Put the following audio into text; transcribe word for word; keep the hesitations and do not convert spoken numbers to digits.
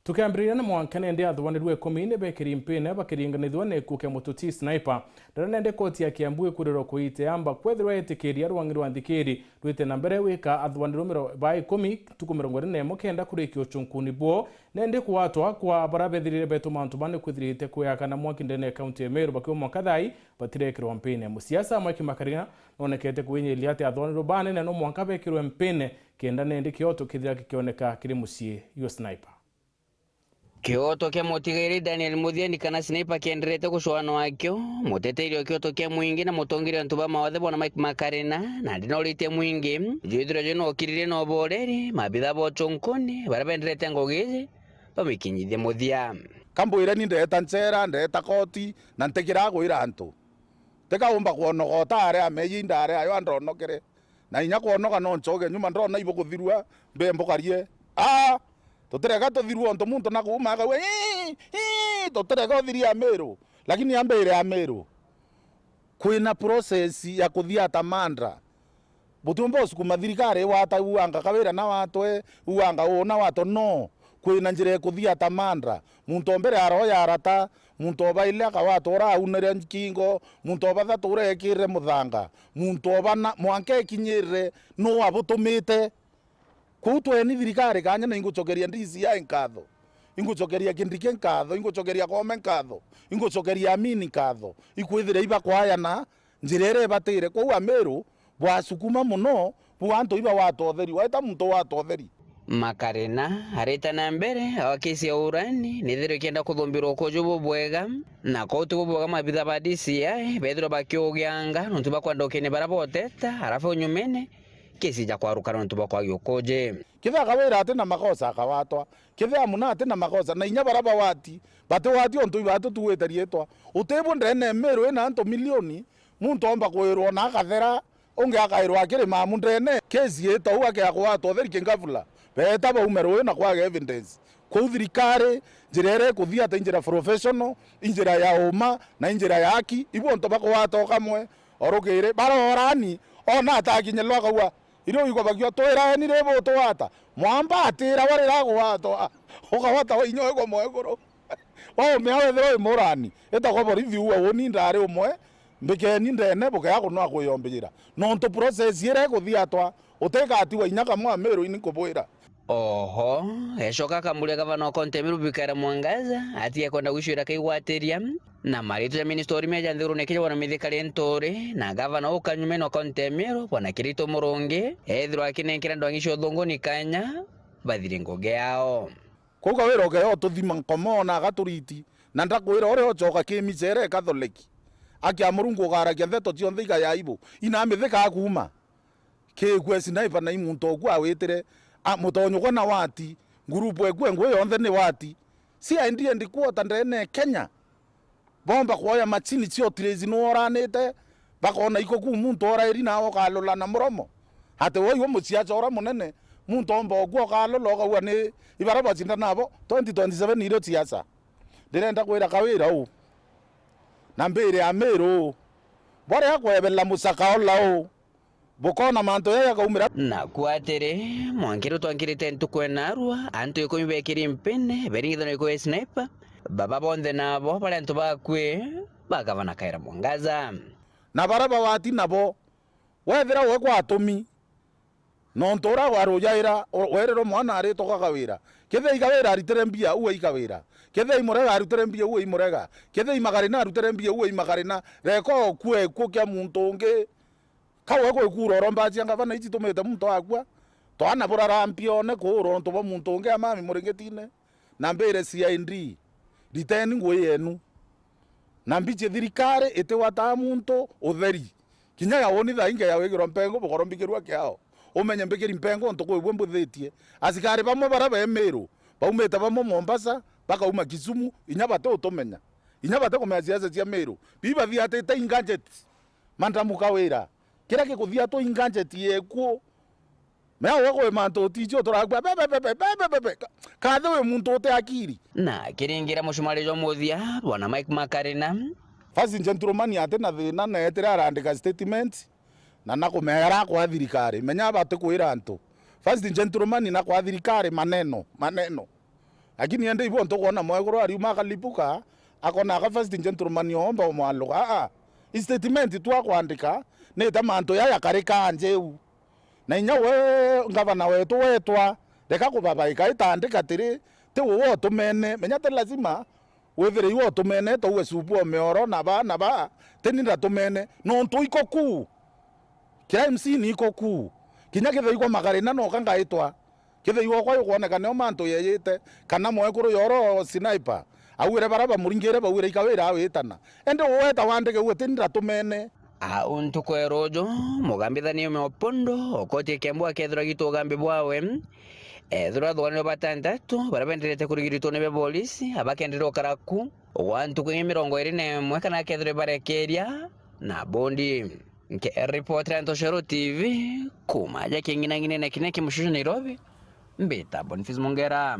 Tukiambiriria na mwanka nende athuranirwe ikumi ni bekiri mpine bakiringanithua na ikuo kia mututi Sniper. Ndara nende koti ya Kiambu ikurirwa kuite amba kwethirwa etikiria rwangi rwa nthikiri rwite na mbere wika athuranirwe miro-, ba ikumi ntuku mirongo iri na imwe kenda kurikia uchunkuni bwo. Nende kuatwa kwa bara bethirire betuma antu bane kwithirite kuyakana mwaki ndene ya kaunti ya Meru bakiwa mwanka thai batirekirwa mpine. Musiasa Mike Makarina nonekete kwinyiria ati athuranirwe banene no mwanka bekirwe mpine kenda nende kioto kithira gikioneka kiri mucii jwa Sniper. Kioto kia mutigairi Daniel Muthiani kana Sniper kienderete gucwanwa akio, muteteeri o kioto kia mwingi na mutongeria antu ba mawathe bwana Mike Makarina, na ndinoritie mwingi jwithirwa jwi nokiririe na uboreri mabitha ba uchunkuni baria benderete ngugi iji bamikinyithie muthia. Kambwire ni ndeta nchera, ndeta koti, na ntikira gwira antu. Tikaumba kwonoka o ta aria ameeyia inda aria ayo andonokere. Na inya kwonoka no ncoke nyuma ndona ibukuthirua, mbe mbukarie. Aa! Tutireka tuthirua untu muntu na kuuma akauga, "Ii! Ii!" Tutireka uthirie Amiru. Lakini ambire Amiru. Kwina process ya kuthia Tamandra. Butiumba usukuma thirikari iwata uanga Kawira na watwe, uanga uu na watwe, no. Kwina njira ikuthia Tamandra. Muntu o mbere aroya arata, muntu o baile akawatwa ura aunire nkingo, muntu o bathatu ura ekirire muthanga, muntu o bana, mwanka ikinyirire nu abutumite. Kwou tweni thirikari kanya na ingucokeria D C I nkatho, ingucokeria Kindiki nkatho, ingucokeria Koome nkatho, ingucokeria Amini nkatho, ikwithira ibakwayana njira iria ibatire. Kwou Amiru bwasukuma mono, bu antu iba wata utheri, waita muntu wata utheri. Makarina arita na mbere awa kesi ya urani nithirwe ikienda kuthumbirwa ukuju bubwega, na kwou ti bubwega mabitha ba D C I bethirwa bakiugianga nontu bakwenda ukini baria boteta, arafu nyumene kesi ja kwaruka nontu bwa kwagi ukuji. Kethira Kawira ati na makosa akawatwa, kethira Amuna ati na makosa, na inya baria bawati, batiwati untu iba tutuwite riitwa. Utibwo ndene Miru ina antu milioni, muntu omba kwirwa na akathera, ungi akairwa akiri mamu ndene. Kesi ita u akea kwatwa utheri kingavula, beeta baume rui na kwaga evidence. Kwou thirikari, njira iria ikuthia ati njira professional, injira ya uma, na injira ya aki, ibu untu bakwata o kamwe, o rukiri, barorani, ona atakinyirwa akauga, Irio igwa bagio twiraeni ri butwata. Mwamba atira warira gwatwa. Ukawata wa inyo ego mwekuru. Wa umea wethirwa wi murani. Itagwa borithi uwa uni ndari umwe. Mbikeni ndene bukea kunwa kwiyombijira. Nontu process ira ikuthiatwa. Utikatiwa inya kamwe Amiru ini nkubwira. Oho, ecoka akamuria gavana wa kaunti ya Meru Bikaira Mwangaza atige kwenda gwicwira kaigwatiria na maritwa ja minista o urimi aja nthigurune Kenya bwana Mithika Linturi na gavana ukanyumene wa kaunti ya Meru bwana Kirito Murungi ethirwa akinenkera ndwang'i cia uthunguni kanya bathiri ngugi yao. Kuu Kawira ukea ututhima nkomo na agaturiti, na ndakwira uria ucoka ki michere Catholic. Akia Murungu ugaragia ndeto cionthe igaya ibu, ina Mithika akuuma. Kigwe Sniper na i muntu oku awitire, a, mutonyugwa na wati, ngurupu ekue ngui yonthe ni wati. C I D headquarter ndene Kenya. Bomba kwoya machini cio trace nu oranite, bakona iko ku muntu orairi nawe ukalula na muromo. Ati woi we muciaca uria munene, muntu omba okua ukalula ukauga ni ibara bacinda nabo, twenty twenty-seven irio ciaca. Ndirenda kwira Kawira u, na mbiri Amiru u, bwaria kwebela mucaka ula u, Bukona mantu jaja jakaumira. Naku atiri, mwanki ritwankirite ntuku enarua, antu ikumi bekiri mpine, beringithwa na ikuo ya Sniper, baba bonthe nabo bari antu bakui ba gavana Kawira Mwangaza. Na baria bawati nabo, wethira we gwatumi, nontu uria warujaira, u-, werirwe mwana aritwa Kawira. Kethira i Kawira aritire mbia, uwe i Kawira. Kethira i Murega aritire mbia, uwe i Murega. Kethira i Magarina aritire mbia, uwe i Magarina. Reka okue ikuo kia muntu ungi. Ka we gwikura uromba cia ngavana ici tumite muntu akua, twana burara mpione kuura untu bwa muntu ungi amami muringitine, na mbire C I D, riteni ngui yenu. Na mbici thirikari itiwataa muntu utheri. Kinya ya woni thaa inge ya wigirwa mpengo bukoro mbikirwa kiao. Umenye mbikiri mpengo untu kwi bwe mbuthitie. Asikari bamwe bara be Miru, baumite bamwe Mombasa, bakauma Kisumu, inya bati utumenya. Inya bati kumenya siasa cia Miru. Bibathiatite inganjeti. Mandamu Kawira, kiria gikuthiatwa inganjeti yekuo. Mea ugwe kwi mantu uticio turakua, be, be, be, be, be, be, be, be. Ka-, kathe wi muntu uti akiri. Na akiringira mucumari jwa muthia, bwana Mike Makarina. First gentleman ati na thina na etire arandika statement, na nakumea arakwa thirikari. Menya bati kwira antu. First gentleman nakwa thirikari maneno, maneno. Lakini ende ibo ntukwona mwekuru ariuma akalipuka, akona aka first gentleman omba omwaluka. Aa, i statement tu akwandika, nite mantu ya yakarika njeu. Na inya we ngavana wetu wetwa, reka kubabaika, itandika tiri, ti uwe utumene, menya ti lazima withire iwe utumene, tauwe supu o mioro, na ba, na ba, tini ndatumene, nontu iko kuu. Crime scene iko kuu. Kinya kithei kwa magarina noka ngaitwa. Kithei okwa yukwoneka nio mantu yeyite, kana mwekuru yoro sniper. Auire bara bamuringire bauire ikawira awitana. Ende uweta wandike uwe tini ndatumene. Au ntuku ya ruju, mugambithania ume Opondo, okoti Kembu akethirwa agita ugambi bwawe. Ethirwa athugani batantatu, baria benderete kurigiritwa ni be polisi, abakenderwa ukara ku, gwa ntuku ingi mirongo iri na imwe kana akethirwa barekeria na bondi. Nke ripoti ya Ntoshero T V, kuma aja king'inang'inene kinya kimushushu Nairobi, mbita Boniface Mongera.